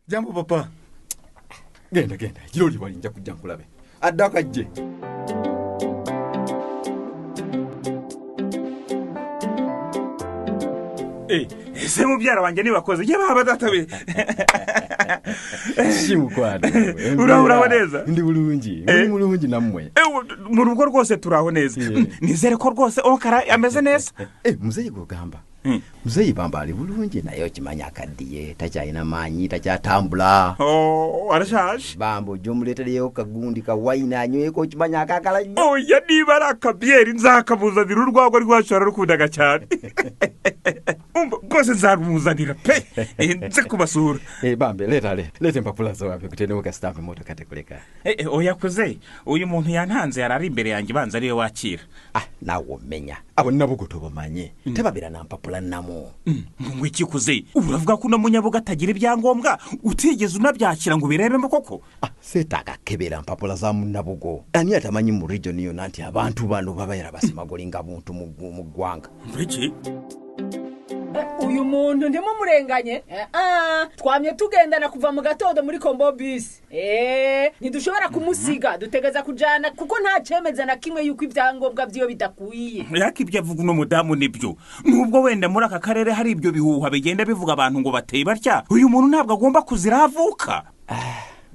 Jambo papa. Genda genda, kiroli wali nja kujja nkulabe. Adda kajje. Ese mubyara wanjye nibakoze ye baba databe. Simukwano. Uraho neza? Ndi bulungi. Ndi mulungi nammwe. Mu rugo rwose turaho neza. Nizere ko rwose Okara ameze neza. Muzeyi gugamba. Muzeyi bamba ali bulungi naye okimanya akaddiye takyalina maanyi takyatambula. Oh, arashaje. Bamba ojja omuleetereyo kagundi ka wayini anyweko okimanya akaakala nnyo. Oya niba ari akabyeri nzakamuzanira urwagwa rwacu ararukundaga cyane. Umva rwose nzarumuzanira pe. Nze kubasura. Bambe leeta leeta empapula zo wampe kutendewo ka sitampu emmotoka tekuleka. Oya kuze uyu muntu yantanze yari ari imbere yanjye banza ariwe wakira. Nawe omenya abo Nabugo tobamanye tebabeera na mpapula namo. Ngo iki kuze uravuga ko uno Munyabugo atagira ibyangombwa utigeze unabyakira ngo ubirebemo koko? Seetaaga kebera mpapula za Munabugo. Ani atamanyi mu region yonna nti abantu bano babeera basimagolinga buntu mu ggwanga. Iki? Uyu muntu ntimumurenganye. Twamye tugendana kuva mu gatondo muri Kombo bus. Ntidushobora kumusiga dutegeza kujana kuko nta cemeza na kimwe yuko ibyangombwa byiyo bidakwiye. Yaki ibyo avuga uno mudamu nibyo. Nubwo wenda muri aka karere hari ibyo bihuha bigenda bivuga abantu ngo bateye batya, uyu muntu ntabwo agomba kuzira avuka.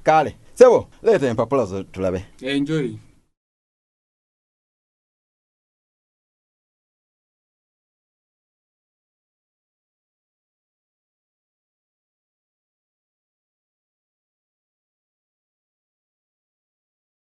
Kale, sebo, leta empapula zo tulabe. Enjoy.